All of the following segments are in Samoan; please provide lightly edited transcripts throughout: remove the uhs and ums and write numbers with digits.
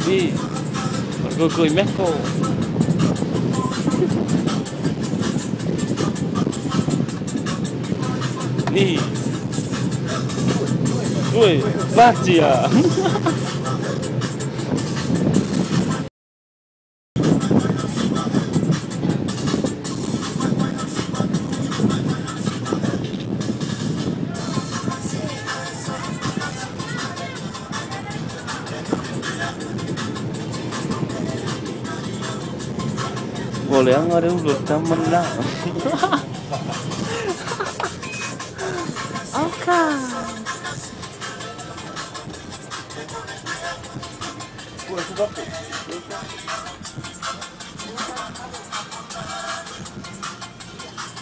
I cười cười meko. Ni. Ui, Batia. Boleh nggak ada ulut temen lah. Oke.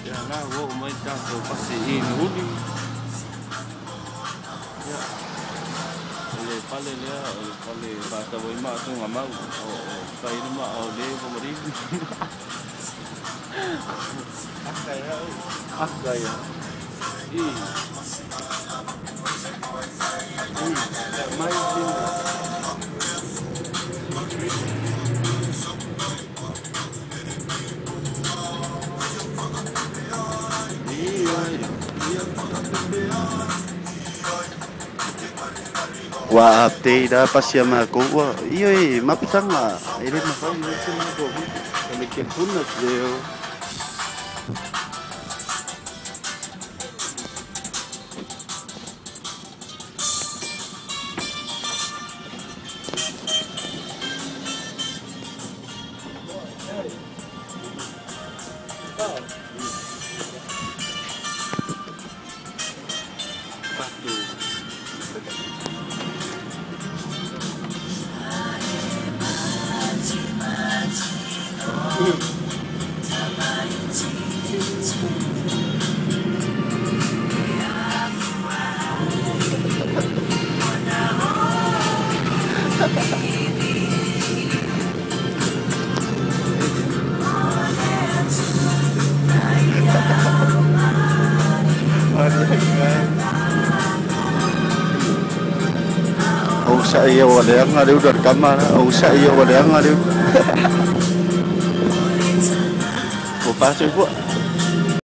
Ya lah, gua main tahu pasti ini uli. Ya. Oleh pale lea, oleh pale bahasa boy mak tu nggak mau. Oh, kain mak oleh pemberi. Akaya, akaya. Ih. Main sini. Wa update da pasia ma ko wa iyo e mapsanga ere ma fa iyo se ma ko le ke puna leo. Ông sẽ yêu và để ăn đều được cắm mà ông sẽ yêu và để ăn đều. Một ba chơi vợ.